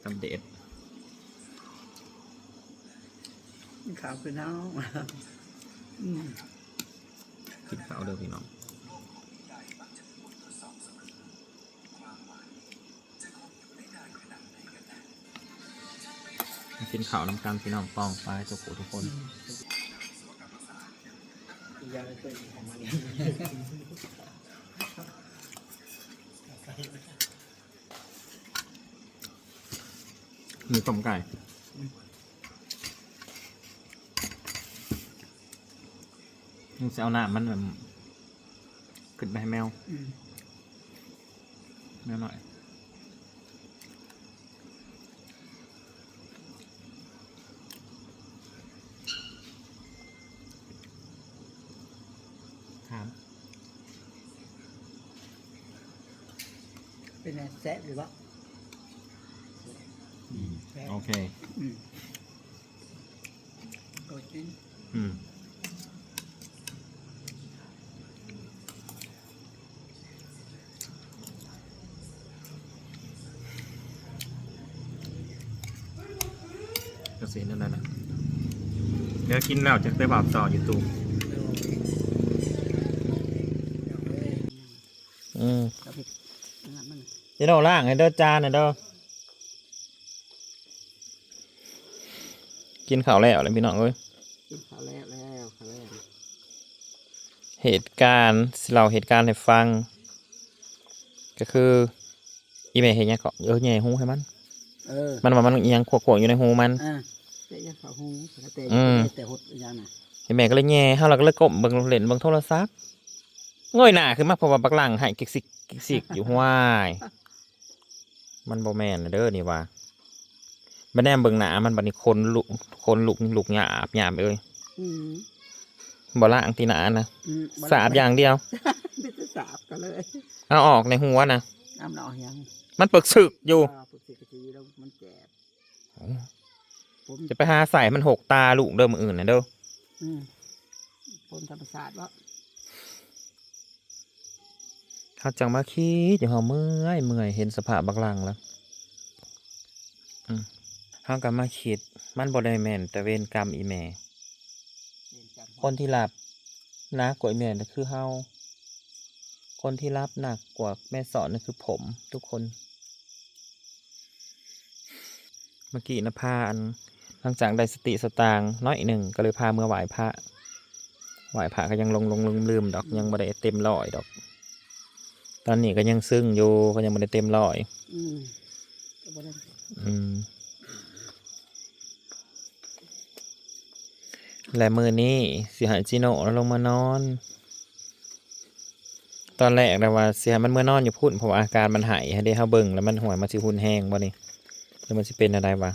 ຕຳເດັດ ກິນເຂົ້າຄືນ້ອງ ອືມ ກິນເຂົ້າເດີພີ່ນ້ອງ. ມາກິນເຂົ້ານຳກັນພີ່ນ້ອງປ້ອງປາຍທຸກຜູ້ທຸກຄົນ. ມີຕົ້ມໄກ່ ອືມ ຍັງຊິເອົານ້ຳມັນ ອືມ ຂຶ້ນໄປໃຫ້ແມວ ອືມ ແມວນ້ອຍ. ຖາມ ເປັນໄງ ແຊບຢູ່ບໍ່? ອືມ ແຊບ ໂອເຄ ອືມ ໂອເຄ ອືມ. ກໍຊິນັ້ນແຫຼະ ດຽວກິນແລ້ວຈັ່ງໄປເວົ້າຕໍ່ຢູ່ຕູ້. ອືມ ເອົາເຮັດອັນນັ້ນມັນ ເດໂນ ລ້າງໃຫ້ເດີ ຈານໃຫ້ເດີ. ກິນເຂົ້າແລ້ວແຫຼະພີ່ນ້ອງເອີຍ ກິນເຂົ້າແລ້ວ ແລ້ວ ເຂົ້າແລ້ວ. ເຫດການ ຊິເລົ່າເຫດການໃຫ້ຟັງ ກໍຄື ອີແມ່ເຮັດຫຍັງເກາະ ເອີ ແຍ່ຮູໃຫ້ມັນ ເອີ ມັນວ່າມັນອີຫຍັງຂວກໆຢູ່ໃນຮູມັນ ອ່າ ແຕ່ຍັງເຂົ້າຮູ ແຕ່ ອືມ ແຕ່ຫົດອີຫຍັງນະ ອີແມ່ກໍເລີຍແຍ່ ເຮົາລະກໍເລີຍກົ້ມເບິ່ງ ເຫຼັ້ນເບິ່ງໂທລະສັບ ເງີຍໜ້າຂຶ້ນມາ ເພາະວ່າບັກຫຼັ່ງໄຫ້ກິກຊິກ ກິກຊິກຢູ່ ຫ້ວຍ ມັນບໍ່ແມ່ນເດີນີ້ວ່າ ມາແນມເບິ່ງໜ້າມັນ ບັດນີ້ຂົນລຸກ ຂົນລຸກ ລຸກຫຍາບຫຍາບເອີຍ ອືມ ບໍ່ລ້າງຕິໜ້ານະ ອືມ ສາບຢ່າງດຽວ ມີແຕ່ສາບກໍເລີຍ ເອົາອອກໃນຫົວນະ ເອົາມັນອອກຫຍັງ ມັນປຶກຊຶກຢູ່ ອ່າ ປຶກຊຶກກໍຊິຢູ່ແລ້ວ ມັນແຈບ ໂອ້ ຈະໄປຫາໃສ່ມັນຫົກຕາລູກເດີມື້ອື່ນນະເດີ ອືມ ຜົນທຳມະຊາດເນາະ. ເຮົາຈັ່ງມາຄິດຢູ່ ເຮົາເມື່ອຍ ເມື່ອຍເຫັນສະພາບບັກຫຼັ່ງແລ້ວ ອືມ ເຮົາກໍມາຄິດ ມັນບໍ່ໄດ້ແມ່ນແຕ່ເວນກຳອີແມ່ ເວນກຳ ຄົນທີ່ຮັບໜັກກວ່າອີແມ່ນະຄືເຮົາ ຄົນທີ່ຮັບໜັກກວ່າແມ່ສອນນະຄືຜົມທຸກຄົນ. ເມື່ອກີ້ນະພາ ອັນ ຫຼັງຈາກໄດ້ສະຕິສະຕາງໜ້ອຍໜຶ່ງ ກໍເລີຍພາເມືອໄຫວ້ພະ ໄຫວ້ພະກໍຍັງຫຼົງໆລືມໆດອກ ອືມ ຍັງບໍ່ໄດ້ເຕັມຮ້ອຍດອກ ຕອນນີ້ກໍຍັງຊຶ້ງຢູ່ ກໍຍັງບໍ່ໄດ້ເຕັມຮ້ອຍ ອືມ ກໍບໍ່ໄດ້ ອືມ. ແລະ ມື້ນີ້ຊິໃຫ້ຈີໂນ່ລົງມານອນ ຕອນແລກນະວ່າຊິໃຫ້ມັນເມືອນອນຢູ່ພຸ້ນ ເພາະວ່າອາການມັນໄຫ້ຫັ້ນເດ ເຮົາເບິ່ງແລ້ວມັນ ຫ້ວຍ ມັນຊິຮຸນແຮງບໍ່ນີ້ ຫຼືມັນຊິເປັນແນວໃດວະ?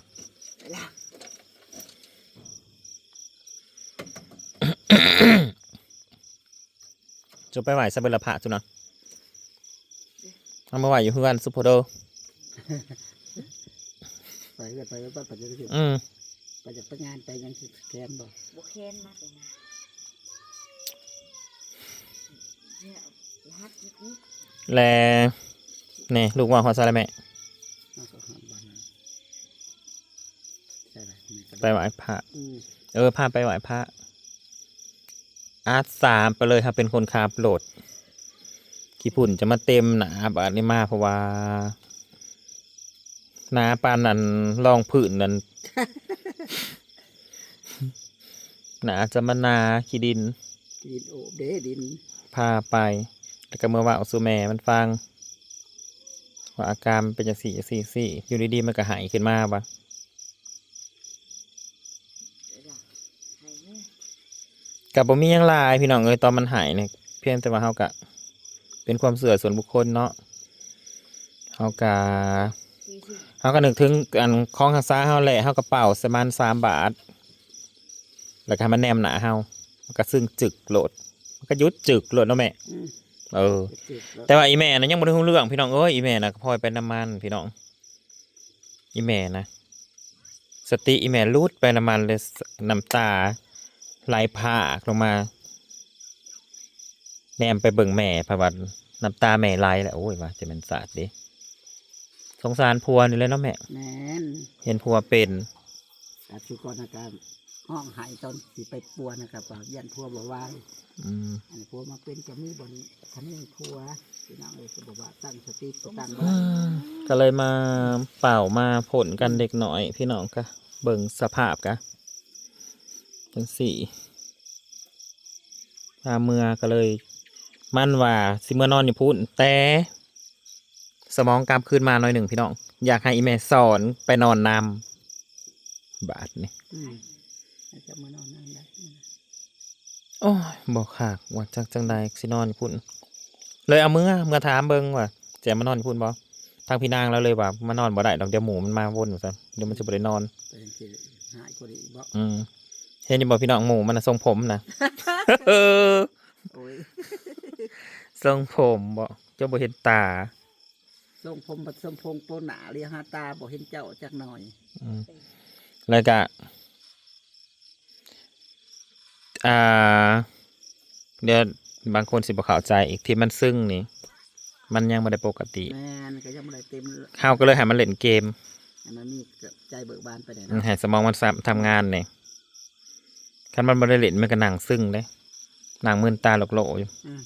ເຈົ້າໄປໄຫວ້ໃສເບິດລະພະຈຸນະ? ເອົາມາໄຫວ້ຢູ່ເຮືອນສຸໂພໂດ ໄປເຮືອນ ໄປເຮືອນ ໄປ ໄປ ໄປ ອືມ ໄປຈາກໄປງານໄປຫຍັງຊິແຄນບໍ່? ບໍ່ແຄນມາແຕ່ນະ ເນຍ ລະຫັດອີກ ແລະ ນີ້ລູກເວົ້າຮອດໃສລະແມ່? ເຮົາກໍຮອດບ້ານນັ້ນ ໄປໄຫວ້ພະ ອືມ ເອີ ພາໄປໄຫວ້ພະ ອັດສາມໄປເລີຍ ເຮົາເປັນຄົນຂັບລົດ ຂີ້ຝຸ່ນຈະມາເຕັມໜ້າບາດນີ້ມາ ເພາະວ່າໜາປານອັນຮອງພື້ນນັ້ນ ໜາຈະມາໜາຂີ້ດິນ ຂີ້ດິນໂອບເດ້ດິນ ພາໄປ ແລ້ວກໍເມືອເວົ້າສູ່ແມ່ມັນຟັງ ວ່າອາການມັນເປັນຈັ່ງຊີ້ຈັ່ງຊີ້ ຢູ່ດີໆມັນກໍໄຫ້ຂຶ້ນມາວ່າ ກໍບໍ່ມີຫຍັງຫຼາຍພີ່ນ້ອງເອີຍ ຕອນມັນໄຫ້ນີ້ ພຽງແຕ່ວ່າເຮົາກະເປັນຄວາມເຊື່ອສ່ວນບຸກຄົນເນາະ ເຮົາກະ ເຮົາກະນຶກເຖິງອັນຂອງຮັກສາເຮົາແຫຼະ ເຮົາກະເປົ່າໃສ່ມັນສາມບາດ ແລ້ວກະໃຫ້ມັນແນມໜ້າເຮົາ ມັນກະຊຶ້ງຈຶກໂລດ ມັນກະຢຸດຈຶກໂລດເນາະແມ່ ອືມ ເອີ ຈຶກໂລດ ແຕ່ວ່າອີ່ແມ່ນະຍັງບໍ່ໄດ້ຮູ້ເລື່ອງພີ່ນ້ອງເອີຍ ອີ່ແມ່ນະກໍພອຍໄປນຳມັນພີ່ນ້ອງ ອີ່ແມ່ນະ ສະຕິອີ່ແມ່ຫຼຸດໄປນຳມັນເລີຍ ນ້ຳຕາໄຫຼພາກລົງມາ ແນມໄປເບິ່ງແມ່ ເພາະວ່ານ້ຳຕາແມ່ໄຫຼແລ້ວ ໂອ້ຍ ວ່າຈະແມ່ນສາດເດ ສົງສານຜົວນີ້ແຫຼະເນາະແມ່. ແມ່ນ. ເຫັນຜົວເປັນ ກໍຄືກ່ອນນະ ກໍຮ້ອງໄຫ້ຕອນຊິໄປປົວນະ ກໍວ່າຢ້ານຜົວບໍ່ໄຫວ. ອືມ. ອັນນີ້ຜົວມາເປັນກໍມີບ່ອນຄັນມີຜົວ ພີ່ນ້ອງເອີຍ ກໍບໍ່ວ່າຕັ້ງສະຕິກໍຕັ້ງບໍ່ໄດ້. ກໍເລີຍມາເປົ່າມາພົ້ນກັນເດັກນ້ອຍ ພີ່ນ້ອງ. ກະເບິ່ງສະພາບກະຈັ່ງຊີ້ ພາເມືອກໍເລີຍ ມັນວ່າຊິເມືອນອນຢູ່ພຸ້ນ ແຕ່ ສະໝອງກັບຄືນມາໜ້ອຍໜຶ່ງພີ່ນ້ອງ ຢາກໃຫ້ອີ່ແມ່ສອນໄປນອນນຳ ບາດນີ້. ອືມ ໃຫ້ເຈົ້າມານອນນຳໄດ້. ໂອ້ຍ ບໍ່ຄັກວ່າ ຈັກຈັ່ງໃດ ຊິນອນຢູ່ພຸ້ນ ເລີຍເອົາເມືອ ເມືອຖາມເບິ່ງວ່າຈະມານອນຢູ່ພຸ້ນບໍ່. ທາງພີ່ນາງລາວເລີຍວ່າ ມານອນບໍ່ໄດ້ດອກ ດຽວໝູມັນມາວົນວ່າຊັ້ນ ດຽວມັນຊິບໍ່ໄດ້ນອນ. ເປັນຊິຮ້າຍກວ່ານີ້ອີກບໍ່? ອືມ ເຫັນຢູ່ບໍ່ພີ່ນ້ອງ ໝູມັນນະ ຊົງຜົມນະ. ໂອ້ຍ ຊົງຜົມບໍ່ ຈົນບໍ່ເຫັນຕາ. ຊົງຜົມ ບັດຊົງຜົມໂປນໜ້າ ລຽວຫາຕາບໍ່ເຫັນເຈົ້າຈັກໜ່ອຍ. ອືມ ແລ້ວກະ ອ່າ ດຽວບາງຄົນຊິບໍ່ເຂົ້າໃຈອີກ ທີ່ມັນຊຶ້ງນີ້ ມັນຍັງບໍ່ໄດ້ປົກກະຕິ. ແມ່ນ ກໍຍັງບໍ່ໄດ້ເຕັມ. ເຮົາກໍເລີຍໃຫ້ມັນຫຼິ້ນເກມ ໃຫ້ມັນມີໃຈເບີກບານໄປແດ່ ອືມ ເນາະ ໃຫ້ສະໝອງມັນຊ- ທຳງານແດ່. ຄັນມັນບໍ່ໄດ້ຫຼິ້ນ ມັນກໍນັ່ງຊຶ້ງເດ້ ນັ່ງມືນຕາໂຫຼກໂຫຼຢູ່. ອືມ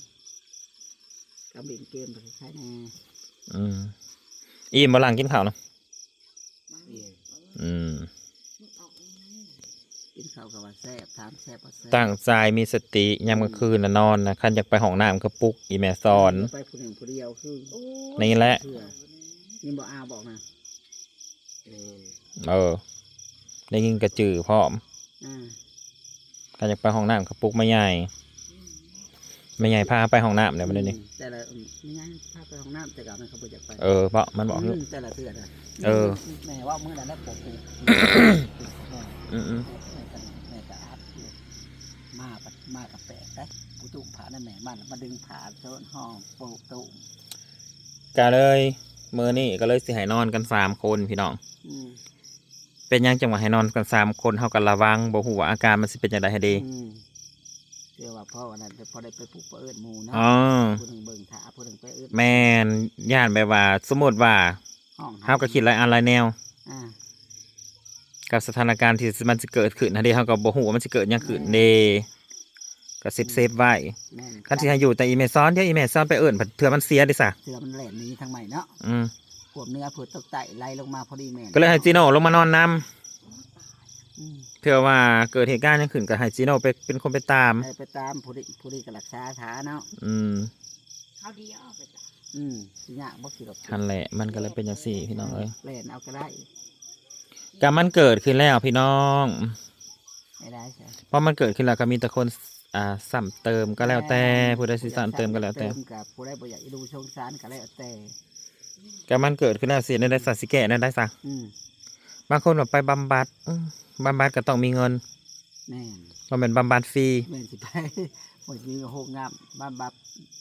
ກໍຫຼິ້ນເກມໄປໃຊ້ແດ່. ອືມ ອີ່ມບໍ່? ຫຼັງກິນເຂົ້ານະ. ອືມ ກິນເຂົ້າກໍວ່າແຊບ ຖາມແຊບບໍ່ແຊບ. ຕັ້ງໃຈມີສະຕິ ຍາມກາງຄືນນະນອນນະ ຄັນຢາກໄປຫ້ອງນ້ຳກໍປຸກອີ່ແມ່ສອນ. ໄປຜູ້ໜຶ່ງຜູ້ດຽວຄື ນີ້ແຫຼະ ເທື່ອ ຍິນບໍ່? ອາບອກນະ. ເອີ ໄດ້ຍິນກະຈື່ພ້ອມ. ອືມ ຄັນຢາກໄປຫ້ອງນ້ຳກໍປຸກແມ່ໃຫຍ່ ແມ່ໃຫຍ່ພາໄປຫ້ອງນ້ຳແລ້ວບັດນີ້. ອືມ ແຕ່ລະ ອືມ ແມ່ໃຫຍ່ພາໄປຫ້ອງນ້ຳ ແຕ່ກໍມັນກໍບໍ່ຢາກໄປ. ເອີ ເພາະມັນບອກ ອືມ ແຕ່ລະເທື່ອນະ. ເອີ ແມ່ເວົ້າມື້ນັ້ນແຫຼະ ປົກ ອືມໆ ແມ່ກໍ ແມ່ກໍອັດຢູ່ ມາ ມາກໍແປກໄດ໋ ປຸຕຸພານະແມ່ ມາ ມາດຶງຜ້າໂຈນຫ້ອງໂປະໂຕະ. ກໍເລີຍ ມື້ນີ້ກໍເລີຍຊິໃຫ້ນອນກັນສາມຄົນພີ່ນ້ອງ. ອືມ ເປັນຫຍັງຈັ່ງວ່າໃຫ້ນອນກັນສາມຄົນ? ເຮົາກໍລະວັງ ບໍ່ຮູ້ວ່າອາການມັນຊິເປັນຈັ່ງໃດຫັ້ນເດ. ອືມ ເພື່ອວ່າພໍອັນນັ້ນ ພໍໄດ້ໄປປຸກໄປເອີ້ນໝູ່ເນາະ. ອໍ ຜູ້ໜຶ່ງເບິ່ງຖ້າ ຜູ້ໜຶ່ງໄປເອີ້ນ. ແມ່ນ ຢ້ານແບບວ່າ ສົມມຸດວ່າ ເຮົາກໍຄິດຫຼາຍອັນຫຼາຍແນວ ອ່າ ກັບສະຖານະການທີ່ມັນຊິເກີດຂຶ້ນຫັ້ນເດ ເຮົາກໍບໍ່ຮູ້ວ່າມັນຊິເກີດຫຍັງຂຶ້ນເດ. ແມ່ນ ກໍເຊຟໆໄວ້. ແມ່ນ ຄັນຊິໃຫ້ຢູ່ແຕ່ອີ່ແມ່ສອນ ດຽວອີ່ແມ່ສອນໄປເອີ້ນ ເທື່ອມັນເສຍເດ້ຊະ ເທື່ອມັນແລ່ນໜີທາງໃໝ່ເນາະ. ອືມ ຄວາມເໜືອເພິ່ນຕົກໃຕ້ໄຫຼລົງມາພໍດີແມ່ນ. ກໍເລີຍໃຫ້ຈີໂນ່ລົງມານອນນຳ. ອືມ ເພື່ອວ່າເກີດເຫດການຫຍັງຂຶ້ນ ກໍໃຫ້ຈີໂນ່ໄປ ເປັນຄົນໄປຕາມ. ໃຫ້ໄປຕາມ ຜູ້ດີ ຜູ້ດີກໍຮັກສາຖາເນາະ. ອືມ ເຮົາດີເອົາໄປຕາມ. ອືມ ຊິຍາກບໍ່? ຂີ່ລົດ ຫັ້ນແຫຼະ ມັນກໍເລີຍເປັນຈັ່ງຊີ້ພີ່ນ້ອງເອີຍ. ແລ່ນເອົາກໍໄດ້. ກໍມັນເກີດຂຶ້ນແລ້ວພີ່ນ້ອງ. ໄດ້ຊະ ເພາະມັນເກີດຂຶ້ນແລ້ວກໍມີແຕ່ຄົນ ອ່າ ຊ້ຳເຕີມກໍແລ້ວແຕ່. ແມ່ນ ຜູ້ໃດຊິຊ້ຳເຕີມກໍແລ້ວແຕ່ ຜູ້ໃດບໍ່ຢາກອີດູສົງສານກໍແລ້ວແຕ່. ກໍມັນເກີດຂຶ້ນແລ້ວ ຊິແນວໃດຊະ ຊິແກ້ແນວໃດຊະ? ອືມ ບາງຄົນວ່າໄປບຳບັດ ອືມ ບຳບັດກໍຕ້ອງມີເງິນ. ແມ່ນ ບໍ່ແມ່ນບຳບັດຟຣີ. ແມ່ນ ຊິໄປ ບໍ່ມີໂຮງງາມບຳບັດ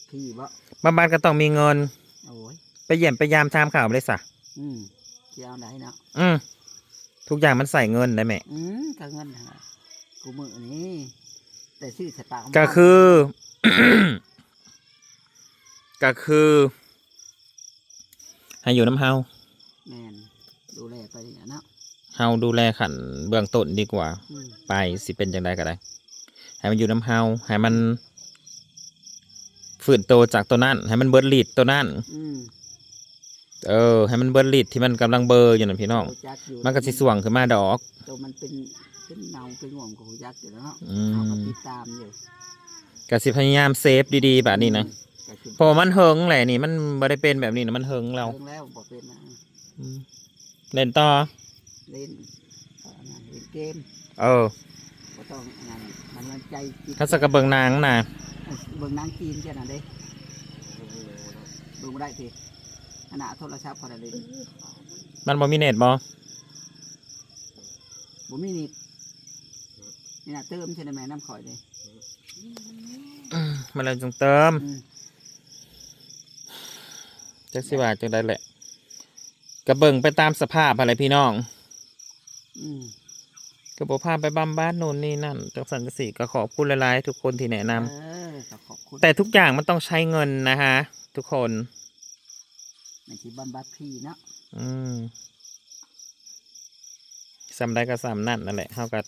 ຟຣີບໍ? ບຳບັດກໍຕ້ອງມີເງິນ. ໂອ້ຍ ໄປຢ້ຽມໄປຢາມຖາມຂ່າວໄດ້ຊະ. ອືມ ຊິເອົາໃດເນາະ? ອືມ ທຸກຢ່າງມັນໃຊ້ເງິນໄດ໋ແມ່. ອືມ ກໍເງິນຫັ້ນລະ ຄູ່ມື້ນີ້ ແຕ່ຊື້ສະປາ ກໍຄື ກໍຄື ໃຫ້ຢູ່ນຳເຮົາ. ແມ່ນ ດູແລໄປນີ້ແຫຼະເນາະ ເຮົາດູແລຂັ້ນເບື້ອງຕົ້ນດີກວ່າ. ອືມ ໄປຊິເປັນຈັ່ງໃດກໍໄດ້ ໃຫ້ມັນຢູ່ນຳເຮົາ ໃຫ້ມັນຟື້ນໂຕຈາກໂຕນັ້ນ ໃຫ້ມັນເບິດລິດໂຕນັ້ນ. ອືມ ເອີ ໃຫ້ມັນເບິດລິດທີ່ມັນກຳລັງເບີຢູ່ນັ້ນພີ່ນ້ອງ ມັນກໍຊິຊ່ວງຂຶ້ນມາດອກ. ໂຕມັນເປັນ ເປັນເນົ່າເປັນງອມກໍຮູ້ຈັກຢູ່ແລ້ວເນາະ. ອືມ ເຮົາກໍຕິດຕາມຢູ່ ກໍຊິພະຍາຍາມເຊຟດີໆບາດນີ້ນະ. ອືມ ກໍຄື ເພາະວ່າມັນເຫິງແຫຼະນີ້ ມັນບໍ່ໄດ້ເປັນແບບນີ້ນະ ມັນເຫິງແລ້ວ. ເຫິງແລ້ວບໍ່ເປັນນະ. ອືມ ເລ່ນຕໍ່ ເລ່ນ ເອີ ເລ່ນເກມ. ເອີ ບໍ່ຕ້ອງອັນນັ້ນ ມັນ ມັນໃຈຈິດ. ຄັນຊັ້ນກໍເບິ່ງໜັງນະ ເອີ ເບິ່ງໜັງຈີນຈັ່ງນັ້ນເດ້. ເບິ່ງບໍ່ໄດ້ຕິ ອັນນ່າ ໂທລະສັບເຂົາໄດ້ເລີຍ. ມັນບໍ່ມີເນັດບໍ? ບໍ່ມີເນັດ. ນີ້ນະ ເຕີມໃສ່ແມ່ນຳຂ້ອຍເດ້. ອືມ ມາແລ້ວຈຶ່ງເຕີມ. ອືມ ຈັກຊິວ່າຈັ່ງໃດແຫຼະ ກໍເບິ່ງໄປຕາມສະພາບຫັ້ນແຫຼະພີ່ນ້ອງ. ອືມ ກໍບໍ່ພາໄປບຳບັດໂນ່ນນີ້ນັ້ນ ຈັ່ງຊັ້ນຈັ່ງຊີ້. ກໍຂອບຄຸນຫຼາຍໆທຸກຄົນທີ່ແນະນຳ. ເອີ ກໍຂອບຄຸນ. ແຕ່ທຸກຢ່າງມັນຕ້ອງໃຊ້ເງິນນະຮະ ທຸກຄົນ. ແມ່ນຊິບຳບັດຟຣີເນາະ. ອືມ ສ່ຳໃດກໍສ່ຳນັ້ນນັ້ນແຫຼະ ເຮົາກໍ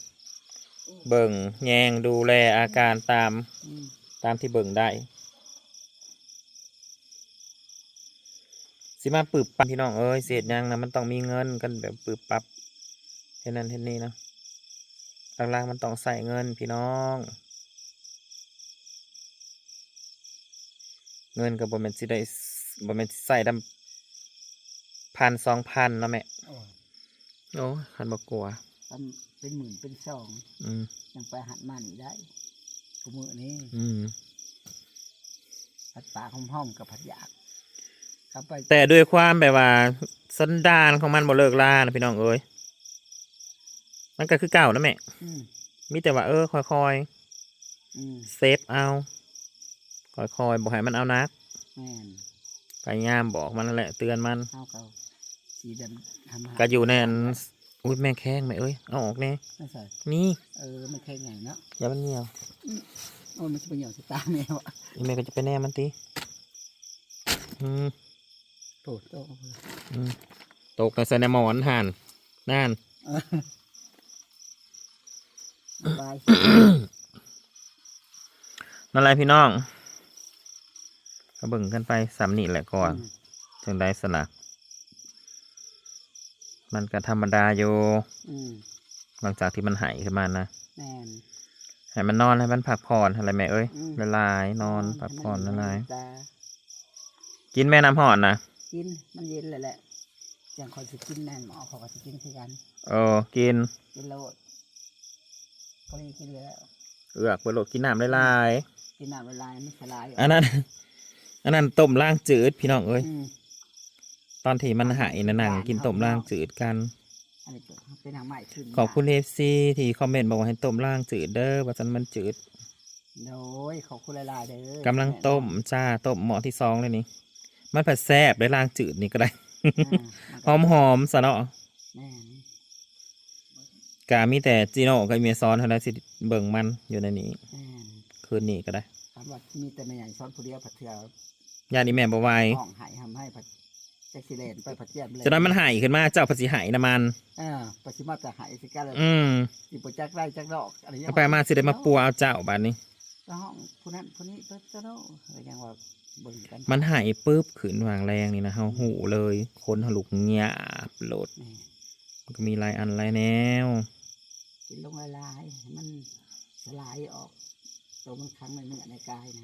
ເບິ່ງແຍງດູແລອາການຕາມ ອືມ ຕາມທີ່ເບິ່ງໄດ້. ຊິມາປຶບປັບ ພີ່ນ້ອງເອີຍ ຊິເຮັດຫຍັງນະ ມັນຕ້ອງມີເງິນ ຄັນແບບປຶບປັບເຮັດນັ້ນເຮັດນີ້ນະ ຫຼັກໆມັນຕ້ອງໃຊ້ເງິນພີ່ນ້ອງ. ເງິນກໍບໍ່ແມ່ນຊິໄດ້ ບໍ່ແມ່ນຊິໃຊ້ນຳພັນສອງພັນເນາະແມ່. ໂອ້ຍ ໂອ້ຍ ຄັນບໍ່ກົວ ເປັນໝື່ນເປັນສອງ ອືມ ຍັງໄປຫັ້ນມານີ້ໄດ້ ຄູ່ມື້ນີ້ ອືມ ພັດປາກຫ້ອມໆກໍພັດຢາກ ເຂົ້າໄປ ແຕ່ດ້ວຍຄວາມແບບວ່າສັນດານຂອງມັນບໍ່ເລີກລານະ ພີ່ນ້ອງເອີຍ ມັນກໍຄືເກົ່ານະແມ່ ອືມ ມີແຕ່ວ່າ ເອີ ຄ່ອຍໆ ອືມ ເຊຟເອົາ ຄ່ອຍໆ ບໍ່ໃຫ້ມັນເອົາໜັກ ແມ່ນ ພະຍາຍາມບອກມັນນັ້ນແຫຼະ ເຕືອນມັນ ເຮົາກໍສີດຳ ທຳ ກໍຢູ່ໃນອັນ ອຸ້ຍ ແມ່ແຂ້ງແມ່ເອີຍ ເອົາອອກແດ່ ໃສ່ ນີ້ ເອີ ແມ່ແຂ້ງໃຫຍ່ເນາະ ຢ່າມັນຍ່ຽວ ອືມ ໂອ້ຍ ມັນຊິໄປຍ່ຽວໃສ່ຕາແມ່ວະ ອີແມ່ກໍຈະໄປແນມມັນຕິ ອືມ ໂອ້ ໂຕ ອືມ ຕົກໃສ່ໃນໝອນຫັ້ນ ນັ້ນ ເອີ ສະບາຍ ນັ້ນແຫຼະພີ່ນ້ອງ ກໍເບິ່ງກັນໄປສ່ຳນີ້ແຫຼະກ່ອນ ອືມ ຈັ່ງໃດຊັ້ນລະ ມັນກໍທຳມະດາຢູ່ ອືມ ຫຼັງຈາກທີ່ມັນໄຫ້ຂຶ້ນມານະ ແມ່ນ ໃຫ້ມັນນອນ ໃຫ້ມັນພັກຜ່ອນຫັ້ນແຫຼະແມ່ເອີຍ ອືມ ຫຼາຍໆ ນອນ ນອນ ພັກຜ່ອນ ໃຫ້ມັນ ຫຼາຍໆ ຕາ ກິນແມ່ນ້ຳຮ້ອນນະ ກິນ ມັນເຢັນແລ້ວແຫຼະ ຈັ່ງຂ້ອຍຊິກິນແມ່ນໝໍ ຂ້ອຍກໍຊິກິນຄືກັນ ເອີ ກິນ ກິນໂລດ ພໍດີກິນແລ້ວ ເອືອກໄປໂລດ ກິນນ້ຳຫຼາຍໆ ກິນນ້ຳຫຼາຍໆ ມັນສະຫຼາຍ ອັນນັ້ນ ອັນນັ້ນຕົ້ມລ້າງຈືດພີ່ນ້ອງເອີຍ ອືມ ຕອນທີ່ມັນໄຫ້ນະ ນັ່ງກິນຕົ້ມລ້າງຈືດກັນ ອັນນີ້ເປັນຫາງໄມ້ຂຶ້ນ ຂອບຄຸນເອັຟຊີທີ່ຄອມເມັນບອກວ່າໃຫ້ຕົ້ມລ້າງຈືດເດີ ວ່າຊັ້ນມັນຈືດ ໂດຍ ຂອບຄຸນຫຼາຍໆເດີ ກຳລັງຕົ້ມຈ້າ ຕົ້ມໝໍ້ທີສອງແລ້ວນີ້ ມັນພັດແຊບເດ້ ລ້າງຈືດນີ້ກໍໄດ້ ອ່າ ມັນກໍຫອມໆຊະເນາະ ແມ່ນ ກະມີແຕ່ຈີໂນ່ກັບອີ່ແມ່ສອນເທົ່ານັ້ນຊິເບິ່ງມັນຢູ່ໃນນີ້ ແມ່ນ ຄືນນີ້ກໍໄດ້ ຄັນວ່າມີແຕ່ແມ່ໃຫຍ່ສອນຜູ້ດຽວ ພັດເທື່ອ ຢ້ານອີ່ແມ່ບໍ່ໄຫວ ຮ້ອງໄຫ້ຮ່ຳໄຫ້ ພັດຈັກຊິແລ່ນໄປ ພັດຢ້ຽມແລ່ນ ຈະນັ້ນມັນໄຫ້ຂຶ້ນມາ ເຈົ້າພັດຊິໄຫ້ນຳມັນ ເອີ ພັດຊິມາແຕ່ໄຫ້ຄືກັນ ອືມ ຊິບໍ່ຈັກໄດ້ຈັກດອກ ອັນນີ້ ເອົາໄປມາຊິໄດ້ມາປົວເອົາເຈົ້າບາດນີ້ ກໍຮ້ອງຜູ້ນັ້ນຜູ້ນີ້ ໂຕໂຕໂຕ ກໍຍັງວ່າເບິ່ງກັນ ມັນໄຫ້ປຶບຂຶ້ນຫວ່າງແລງນີ້ນະ ເຮົາ ອືມ ຮູ້ເລີຍ ຂົນເຮົາລຸກຫຍາບໂລດ ແມ່ນ ມັນກໍມີຫຼາຍອັນຫຼາຍແນວ ກິນລົງຫຼາຍໆ ໃຫ້ມັນສະຫຼາຍອອກ ໂຕມັນຂັງໃນເນື້ອໃນກາຍນະ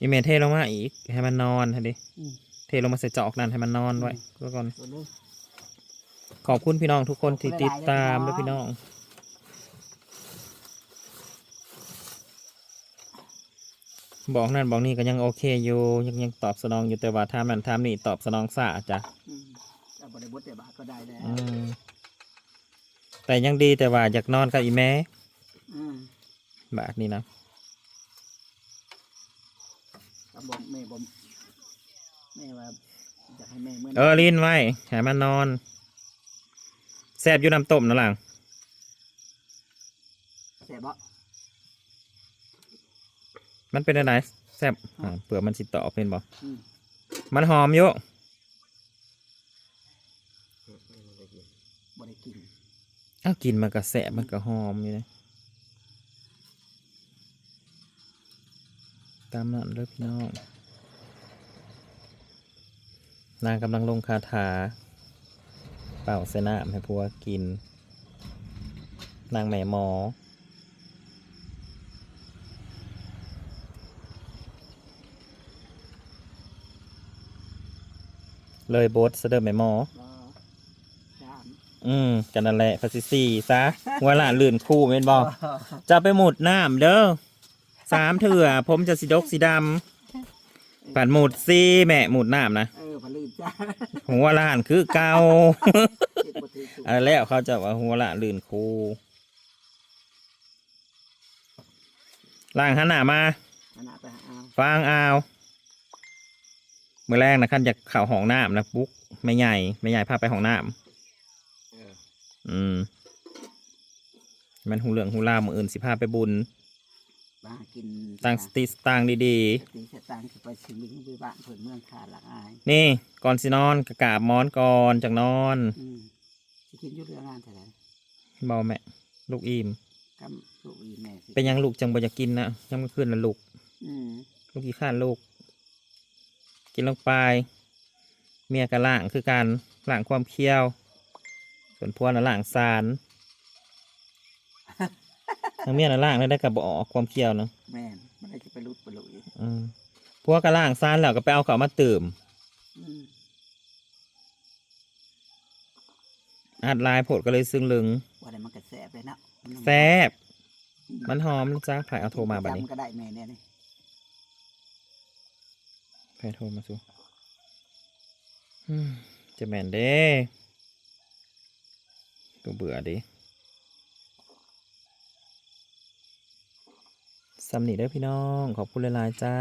ອີແມ່ເທລົງມາອີກ ໃຫ້ມັນນອນຫັ້ນເດ້ ອືມ ເທລົງມາໃສ່ຈອກນັ້ນ ໃຫ້ມັນນອນໄວ້ ອືມ ກ່ອນ ເບິ່ງເດີ ຂອບຄຸນພີ່ນ້ອງທຸກຄົນທີ່ຕິດຕາມເດີພີ່ນ້ອງ ບອກນັ້ນບອກນີ້ກໍຍັງໂອເຄຢູ່ ຍັງ ຍັງຕອບສະໜອງຢູ່ ແຕ່ວ່າຖາມນັ້ນຖາມນີ້ຕອບສະໜອງຊ້າຈ້ະ ອືມ ເຈົ້າບໍ່ໄດ້ບົດໄດ້ບາດກໍໄດ້ແລ້ວ ອືມ ແຕ່ຍັງດີ ແຕ່ວ່າຢາກນອນກັບອີແມ່ ອືມ ບາດນີ້ນະ ກໍບອກແມ່ບໍ່ ແມ່ວ່າຢາກໃຫ້ແມ່ເມືອ ເອີ ລີນໄວ້ ໃຫ້ມັນນອນ ແຊບຢູ່ນ້ຳຕົ້ມນະຫຼັງ ແຊບບໍ່? ມັນເປັນແນວໃດ? ແຊບ ອ່າ ເປືອກມັນຊິຕອບ ເຫັນບໍ່? ອືມ ມັນຫອມຢູ່ ບໍ່ໄດ້ກິນ ອ້າວ ກິນມັນກໍແຊບ ມັນກໍຫອມຢູ່ເດ້ ຕາມນັ້ນເດີພີ່ນ້ອງ. ນາງກຳລັງລົງຄາຖາ ເປົ່າໃສ່ນ້ຳໃຫ້ຜົວກິນ ນາງແມ່ໝໍ ເລີຍບົດຊະເດີແມ່ໝໍ. ອືມ ກໍນັ້ນແຫຼະ ພາສີສີ່ຊະ ຫົວລ້ານລື່ນຄູແມ່ນບໍ່? ເຈົ້າໄປມຸດນ້ຳເດີ ສາມເທື່ອ ຜົມຈະຊິດົກຊິດຳ ພັດມຸດຊີແມ່ ມຸດນ້ຳນະ ເອີ ພັດລື່ນຈ້າ ຫົວລ້ານຄືເກົ່າ ເຮັດບໍ່ຖືກ ອັນແລ້ວເຂົາເຈົ້າວ່າຫົວລ້ານລື່ນຄູ ລ້າງຫັນໜ້າມາ ຫັນໜ້າໄປຫາອ່າວ ຟັງອ່າວ ມື້ແລງນະ ຄັນຢາກເຂົ້າຫ້ອງນ້ຳນະ ປຸກແມ່ໃຫຍ່ ແມ່ໃຫຍ່ພາໄປຫ້ອງນ້ຳ ເອີ ອືມ ແມ່ນຮູ້ເລື່ອງຮູ້ລາວ ມື້ອື່ນຊິພາໄປບຸນ ຫາກິນ ຕັ້ງສະຕິສະຕາງດີໆ ສະຕິສະຕາງ ຊິໄປຊິມີໄປບ້ານເພິ່ນ ເມືອງທ່າລະອາຍ. ນີ້ ກ່ອນຊິນອນກໍກາບໝອນກ່ອນ ຈັ່ງນອນ. ອືມ ຊິກິນຢູ່ເຮືອງານເທົ່າໃດ? ບໍ່ແມ່ ລູກອີ່ມ. ກຳ ລູກອີ່ມແມ່ຊິ ເປັນຫຍັງລູກຈັ່ງບໍ່ຢາກກິນນະ? ຍາມກາງຄືນນະລູກ ອືມ ລູກຂີ້ຄ້ານລູກ. ກິນລົງໄປ ເມຍກໍລ້າງຄືກັນ ລ້າງຄວາມຄຽວ ສ່ວນຜົວນະລ້າງຊານ. ທາງເມຍນະລ້າງແນວໃດກໍບໍ່ອອກ ຄວາມຄຽວນະ. ແມ່ນ ມັນໄດ້ຊິໄປຫຼຸດໄປລຸຍ. ອືມ ຜົວກໍລ້າງຊານແລ້ວກໍໄປເອົາເຂົ້າມາຕື່ມ. ອືມ ອັດຫຼາຍໂພດກໍເລີຍຊຶງເລິງ. ວ່າແລ້ວມັນກໍແຊບເດ້ເນາະ ແຊບ ອືມ ມັນຫອມ. ຈ້າ ໃຜເອົາໂທມາບັດນີ້? ມັນກໍໄດ້ແມ່ແນ່ນີ້. ໃຜໂທມາສູ່? ອືມ ຈະແມ່ນເດ້ ກໍເບື່ອເດ້. ສ່ຳນີ້ເດີພີ່ນ້ອງ ຂອບຄຸນຫຼາຍໆ ຈ້າ.